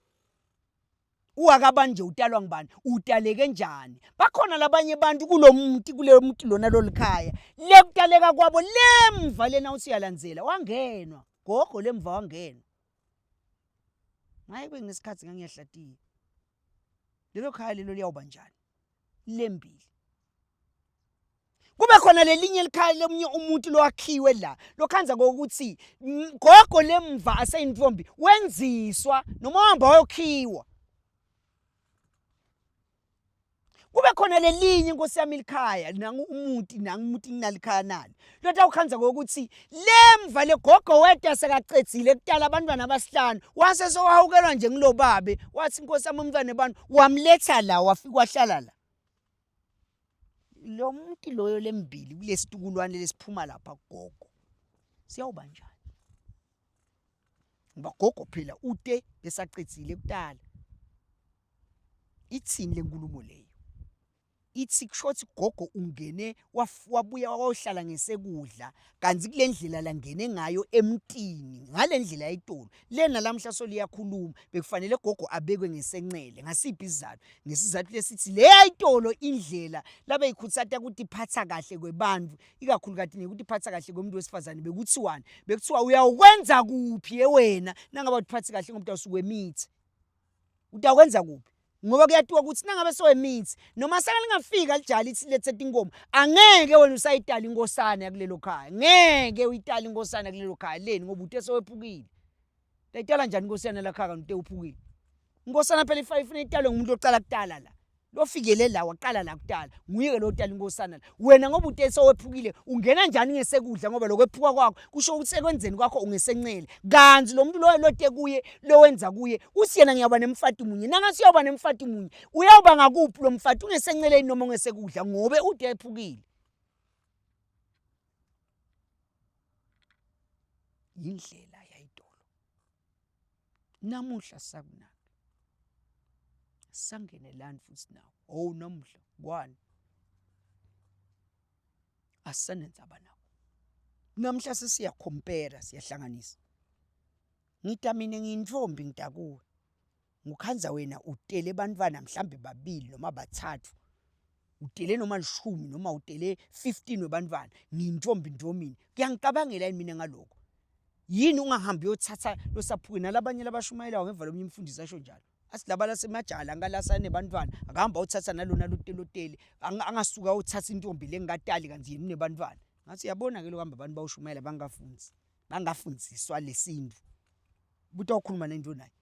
Uwakabani nje utalwa ngubani? Utaleke njani? Bakhona labanye abantu kulo muntu kuleyo muntu lona lolikhaya. Le kutaleka kwabo lemva lena uthi uyalandzela wangenwa. Gogo lemva wangenwa. Ngaye kube ngesikhathi ngangiyahlatiya. Lelo khaya lelo liyawuba njani? Lembili. Kube khona lelinye likhaya lomunye umuntu lowakhiwe la lokhanza kokuthi gogo lemva aseyintombi wenziswa noma wahamba wayokhiwa. Kube khona lelinye inkosi yami likhaya nangu umuntu nangu umuntu nginalikhaya nalo. Lotha ukhanza kokuthi lemva legogo weta sekacedzile kutala abantwana abasihlanu wase sowahawukelwa nje ngilobabe wathi inkosi yami umntwana abantu wamletha la wafika wahlala la. Lo muntu loyo lembili kulesitukulwane lesiphuma lapha kugogo siyawuba njani? Ngoba gogo phela ute besacedzile kutala. Ithini lenkulumo leyo? Ithi kusho ukuthi gogo ungene wabuya wayohlala ngesekudla kanti kule ndlela langene ngayo emtini ngale ndlela yayitolo lena lamhla soliyakhuluma bekufanele gogo abekwe ngesencele ngasiphi isizathu ngesizathu lesithi le yayitolo indlela labeyikhutsata kutiphatha kahle kwebantu ikakhulukati nekutiphatha kahle komuntu wesifazane bekuthiwani bekuthiwa uyawukwenza kuphi yewena nangabe utiphathe kahle ngoba utawusuke emithi Utakwenza kuphi? Ngoba kuyatiwa ukuthi nangabe sowemithi noma sake lingafika lijali ithi lethe tinkomo angeke wena usayitala inkosana yakulelo khaya ngeke uyitale inkosana kulelo khaya leni ngoba ute sowephukile tayitala njani inkosana lakhaya kanti ute uphukile inkosana phela ifuna italwe ngumuntu ocala kutala la lofikele la waqala la kudala nguye-ke lo tala inkosana la wena ngoba ute sowephukile ungena njani ngesekudla ngoba lokwephuka kwakho kusho ukuthi ekwenzeni kwakho ungesencele kanti lo muntu loyo lote kuye lowenza kuye uthi yena ngiyawuba nemfati munye nangathi uyawuba nemfati munye uyawuba ngakuphi lo mfati ungesenceleni noma ungesekudla ngobe ude ephukile yindlela yayitolo Namuhla sakunaki. Sangenelani futhi nawo. Oh namuhla kwani? Asisenenzaba nawo. Namhla sesiya compare siyahlanganisa. Ngita mina ngiyintombi ngitakuwe. Ngukhanza wena utele bantwana mhlambe babili noma bathathu. Utele noma lishumi noma utele 15 webantwana. Ngiyintombi ntomini. Kuyangicabangela yini mina ngalokho? Yini ungahambi uyothatha losaphuke nalabanye labashumayelayo ngeva lomunye umfundisi asho njalo. Athi laba lasemajala angalasane bantwana akahamba uthatha nalona loteloteli angasuka uthatha intombi lengatali kanti yena unebantwana. Ngathi uyabona ke lokuhamba abantu bawushumayela bangafundi. Bangafundiswa lesintu. Ubuthi awukhuluma nento naye.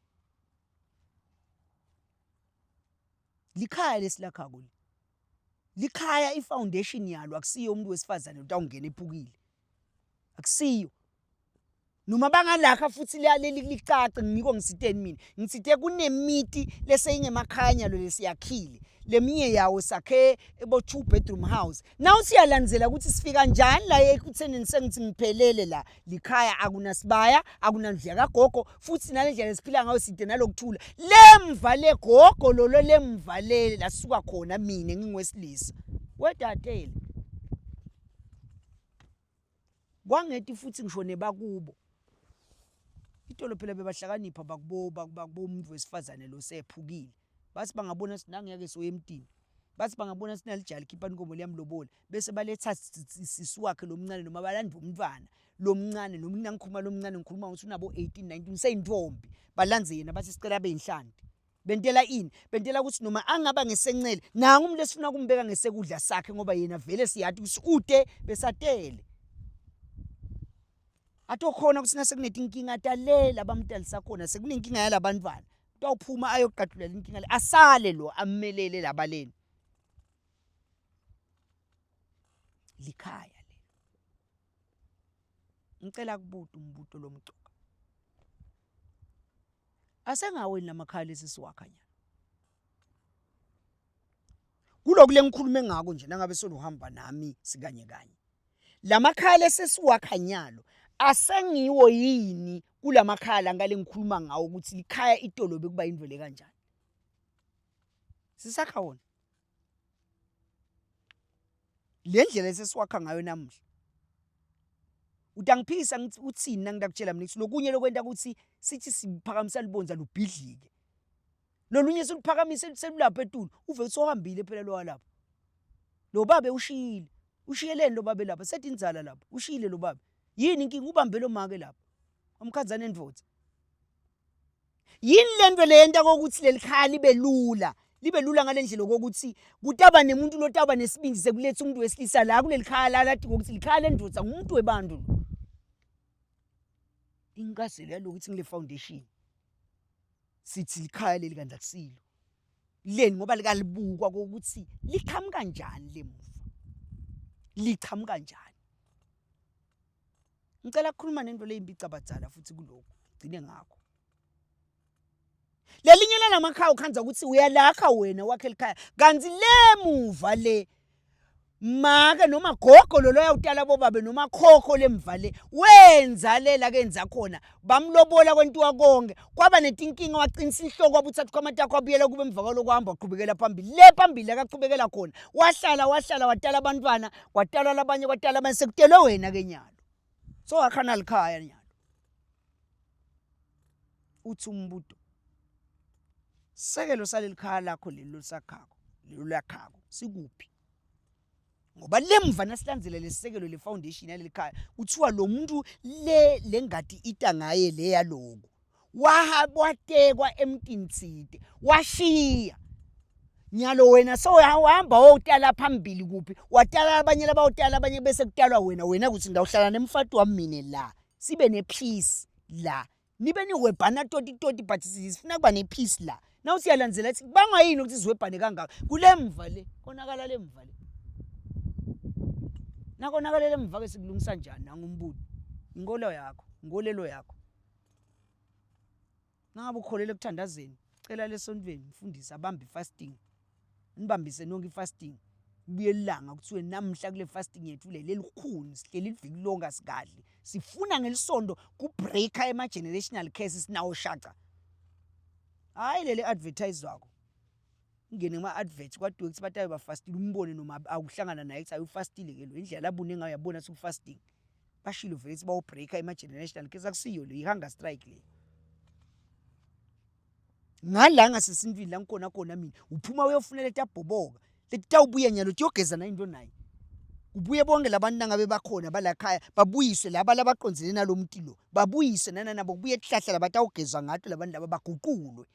Likhaya lesilakhako li. Likhaya ifoundation yalo akusiyo umuntu wesifazane utawungena ephukile. Akusiyo. Noma bangalakha futhi leli licace ngiko ngisiteni mina. Ngitsite kunemiti leseyingemakhaya nyalo lesiyakhile. Leminye yawo sakhe ebo two bedroom house. Now siyalandzela ukuthi sifika njani la ekuthenini sengithi ngiphelele la. Likhaya akunasibaya, akunandlu yakagogo futhi nalendlela esiphila ngayo side nalokuthula. Lemva legogo lolo lemva le lasuka khona mina ngingowesilisa. Wedatele. Kwangeti futhi ngisho nebakubo. Itolo phela bebahlakanipha bakubo bakubo umuntu wesifazane lo sephukile. Bathi bangabona sinangeke soye emtini. Bathi bangabona sinalijali khipha inkomo liyamlobola bese baletha sisi wakhe lomncane noma balanda umntwana lomncane noma nangikhuluma lomncane ngikhuluma ngokuthi unabo 18 19 useyintombi balandze yena bathi sicela abe yinhlanti. Bentela ini? Bentela ukuthi noma angaba ngesencele nangu umuntu esifuna kumbeka ngesekudla sakhe ngoba yena vele siyati ukuthi ude besatele. Atokhona ukuthi nasekunetinkinga atalela abamtalisa khona sekunenkinga yalabantwana. Utawuphuma ayoqadulela inkinga le asale lo ammelele labaleni. Likhaya lelo. Ngicela kubuta umbuto lomcoka. Asengaweni lamakhaya lesi siwakha nyalo. Kulokhu lengikhulume ngako nje nangabe soluhamba nami sikanye kanye. Lamakhaya lesesiwakha nyalo asengiwo yini kulamakhaya lankale ngikhuluma ngawo ukuthi likhaya itolo bekuba yindvo le kanjani. Sisakha wona. Le ndlela esesiwakha ngayo namuhla. Utangiphikisa ngithi uthini nangitakutshela mina ukuthi lokunye lokwenta ukuthi sithi siphakamisa lubondza lubhidlike. Lolunye siluphakamise selulapha etulu uve uthi sohambile phela lo walapha. Lo babe ushiyile. Ushiyeleni lo babe lapha sethi inzala lapha. Ushiyile lo babe. Yini inkinga ubambe lo make lapha. Wamkhanza nendoda. Yini lento leyenta kokuthi leli khaya libe lula? Libe lula ngalendlela kokuthi kutaba nemuntu lotaba nesibindi sekuletha umuntu wesilisa la kuleli khaya la lathi ngokuthi likhaya lendoda ngumuntu webantu lo. Incazelo yalokuthi ngile foundation. Sithi likhaya leli kanti akusilo. Leni ngoba likalibukwa kokuthi liqhamuka kanjani lemuva. Liqhamuka kanjani. Ngicela ukukhuluma nento leyimpicabadzala futhi kulokhu. Gcine ngakho. Lelinye lalamakhaya ukhanza ukuthi uyalakha wena wakhe likhaya kanti lemuva le make noma gogo lo loya utala bobabe noma khokho lemva le wenza lela kenza khona bamlobola kwentiwa konke kwaba netinkinga waqinisa inhloko wabuthatha ukhwamata akho wabuyela kube emva kwaloko wahamba waqhubekela phambili le phambili akaqhubekela khona wahlala wahlala watala abantwana kwatalwa labanye kwatala abanye sekutelwe wena ke nyalo so wakha nalikhaya nyalo uthi umbuto sekelo saleli khaya lakho leli lolisakhako lelo lakhako sikuphi ngoba lemva nasilandzela lesisekelo le foundation yaleli khaya kuthiwa lo muntu le lengadi ita ngaye le yaloku watekwa emntini tsite washiya nyalo wena sewuhamba wotala phambili kuphi watala abanye labawutala abanye bese kutalwa wena wena kuthi ngawuhlala nemfati wami mina la sibe nepeace la nibe niwebhana toti toti but sifuna kuba nepeace la naw siyalandzela thi kubangwa yini ukuthi siwebhane kangaka kulemva le konakala lemva le nakonakala lemva ke sikulungisa njani nangumbuto inkolo yakho inkolelo yakho Nangabe ukholelwa ekuthandazeni, cela lesontweni mfundisi abambe ifasting. Nibambise nonke ifasting. Kubuye ilanga kuthiwe namhla kule fasting yethu le lelikhuni sihleli iviki lonke asikadli. Sifuna ngelisonto kubreaker ema generational curses sinawo shaca. Hayi leli advertise-wako. Ungene kuma advert kwadiwe ukuthi batabe bafastile umbone noma awuhlangana naye kuthi ayufastile ke lo indlela labune ngayo yabona ukuthi ufasting. Bashilo vele ukuthi bawubreaker ema generational curse akusiyo le i-hunger strike le. Ngala ngasesintwini la ngikhona khona mina uphuma uyofuna letabhoboka letitawubuya nyalo tiyogeza nayo into nayo. Kubuye bonke labantu nangabe bakhona balakhaya babuyiswe laba labaqondzene nalomuti lo babuyiswe nananabo kubuye tihlahla labatawugezwa ngato labantu laba baguqulwe.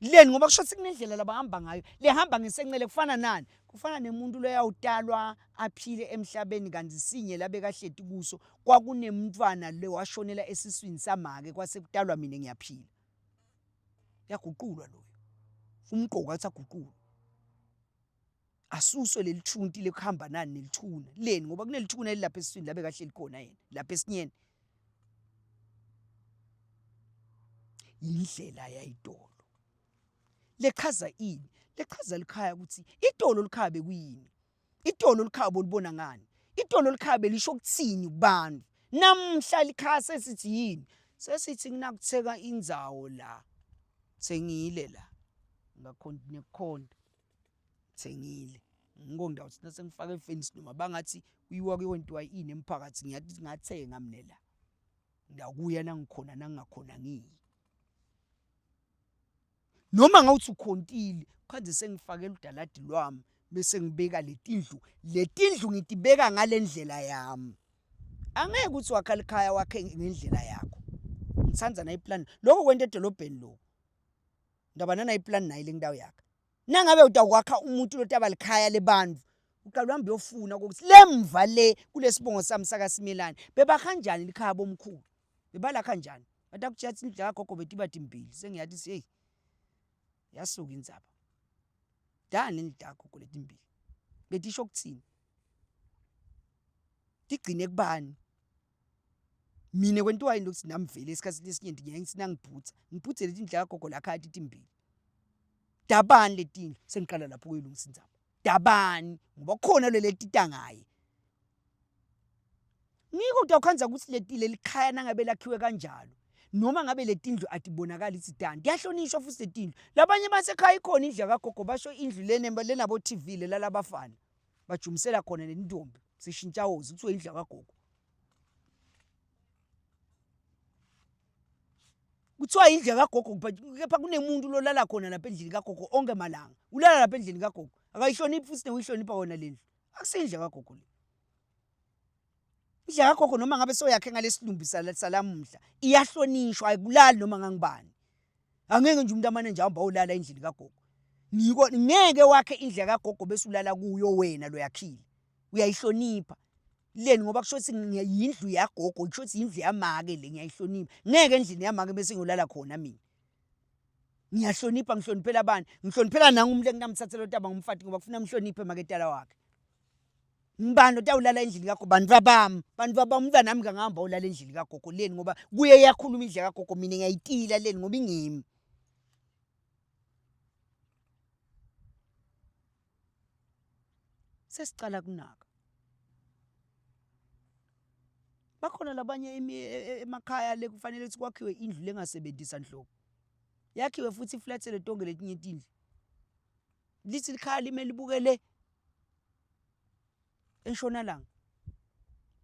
Leni ngoba kusho ukuthi kunendlela labahamba ngayo lehamba ngesencele kufana nani kufana nemuntu loyawutalwa aphile emhlabeni kanti sinye labekahleti kuso kwakunemntwana le washonela esiswini samake kwase kutalwa mina ngiyaphila yaguqulwa loyo umqoka athi aguqulwe asuswe leli thunti lekuhamba nani nelithuna leni ngoba kunelithuna elilapha esiswini labe kahleli khona yena lapha esinyeni indlela yayitolo lechaza ini lechaza likhaya ukuthi itolo likhaya bekuyini itolo likhaya bolibona ngani itolo likhaya belisho ukuthini kubantu namhla likhaya sesithi yini sesithi nginakutheka indzawo la sengile la ngakhonti nekukhonta ngithengile ngiko ngidawuthi nasengifaka ifensi noma bangathi kuyiwa kuyontiwa ini emphakathi ngiyathi ngathenga mina la ngiyakuya nangikhona nangingakhona ngiyi. Noma ngawuthi ukhontile khanze sengifakela udaladi lwami bese ngibeka letindlu letindlu ngitibeka ngalendlela yami angeke ukuthi wakha likhaya wakhe ngendlela yakho ngithanda na iplan lokho kwento edolobheni lokho ndaba nana iplan nayo le ndawo yakhe nangabe utawukwakha umuntu lotaba likhaya lebantu uqala uhambe uyofuna ukuthi lemva le kulesibongo sami sakaSimelane bebakanjani likhaya bomkhulu bebala kanjani batakutshela ukuthi indlu kagogo betiba timbili sengiyathi hey yasuka indzaba dani indlu kagogo letimbili betisho kuthini tigcine kubani mina kwentiwa yini lokuthi nami vele esikhathini esinyenti ngiyaye ngithi nangibhutha ngibhuthe leti ndlu kagogo la khaya titimbili dabani letindlu sengiqala lapho kuyilungisa indzaba dabani ngoba kukhona lele tita ngaye ngiko utawukhandza ukuthi leti leli khaya nangabe lakhiwe kanjalo noma ngabe letindlu atibonakali ukuthi dani kuyahlonishwa futhi letindlu labanye basekhaya ikhona indlu yakagogo basho indlu lenabo TV lelalabafana bajumisela khona nentombi sishintshawozi kuthiwe indlu yakagogo kuthiwa indlu yakagogo kepha kunemuntu lolala khona lapha endlini kagogo onke malanga ulala lapha endlini kagogo akayihloniphi futhi nekuyihlonipha wona le ndlu akusindlu yakagogo le indlu yakagogo noma ngabe soyakhe ngalesilumbi salamuhla iyahlonishwa ayikulali noma ngangibani angeke nje umuntu amane nje ahamba olala endlini kagogo ngiko ngeke wakhe indlu yakagogo bese ulala kuyo wena loyakhile uyayihlonipha leni ngoba kusho ukuthi yindlu yagogo kusho ukuthi yindlu yamake le ngiyayihlonipha ngeke endlini yamake bese ngiyolala khona mina ngiyahlonipha ngihloniphela abani ngihloniphela nangu umuntu enginamthathela otaba ngumfati ngoba kufuna mhloniphe maketala wakhe ngibani otawulala endlini kagogo bantu babami bantu babami umntwana nami kangihamba olala endlini kagogo leni ngoba kuye iyakhuluma indlu kagogo mina ngiyayitila leni ngoba ingimi Sesicala kunaka. Bakhona labanye e, e, emakhaya le kufanele ukuthi kwakhiwe indlu lengasebenzisa nhlobo. Yakhiwe futhi iflathele tonke letinye tindlu. Lithi likhaya lime libukele entshonalanga.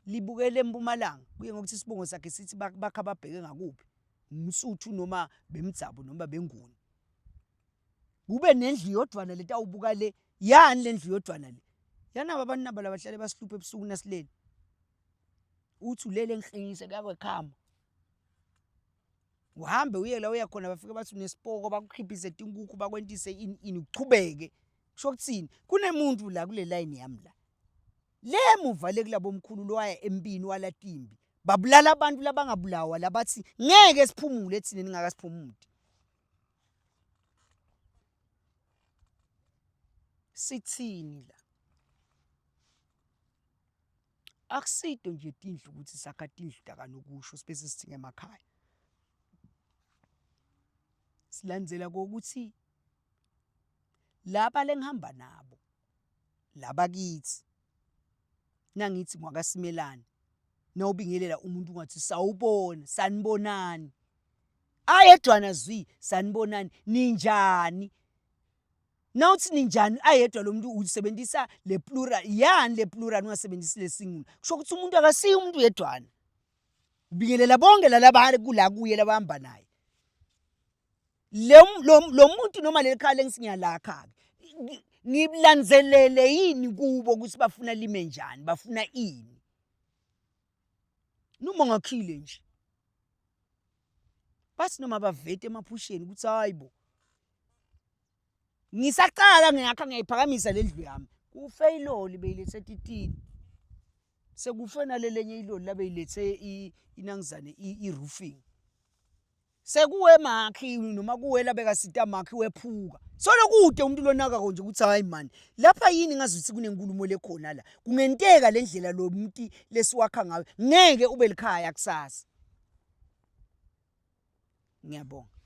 Libukele empumalanga kuye ngokuthi isibongo sakhe sithi bakha babheke ngakuphi. Umsuthu noma bemdzabu noma benguni. Kube nendlu yodwana letawubuka le. Yani le ndlu yodwana le? Yanaba abantu naba labahlale basihluphe ebusuku nasilele. Uthi ulele enhlengise kuyakwekhama. Uhambe uye la uya khona bafike bathi unesipoko bakukhiphise tinkukhu bakwentise ini ini uchubeke. Kusho kuthini? Kunemuntu la kule line yami la. Le muva le kulabo mkhulu lowaya empini walatimbi. Babulala abantu labangabulawa labathi ngeke siphumule thina ningakasiphumudi. Sithini la? Akusido nje tindlu ukuthi sakha tindlu takanokusho sibe sesithinga emakhaya. Silandzela kokuthi laba lengihamba nabo laba kithi nangithi ngwakaSimelane nawubingelela umuntu ungathi sawubona sanibonani ayedwana zwi sanibonani ninjani nawuthi ninjani ayedwa lo muntu usebenzisa le plural yani le plural ungasebenzisi le singular kusho ukuthi umuntu akasiye umuntu yedwana ubingelela bonke lalaba kula kuye labahamba naye lo muntu noma leli khaya lengisingiyalakha ke ngilandzelele yini kubo ukuthi bafuna lime njani bafuna ini noma ngakhile nje bathi noma bavete emaphusheni ukuthi hayi bo ngisaqala ngiyakha ngiyayiphakamisa le ndlu yami kufe iloli beyilethe titini sekufe nalelenye iloli labeyilethe inangizane i-roofing sekuwe makhi noma kuwe labekasita makhi wephuka solo kude umuntu lonakako nje ukuthi hayi mani lapha yini ngazuthi kunenkulumo lekhona la kungenteka le ndlela lo muntu lesiwakha ngayo ngeke ube likhaya kusasa ngiyabonga.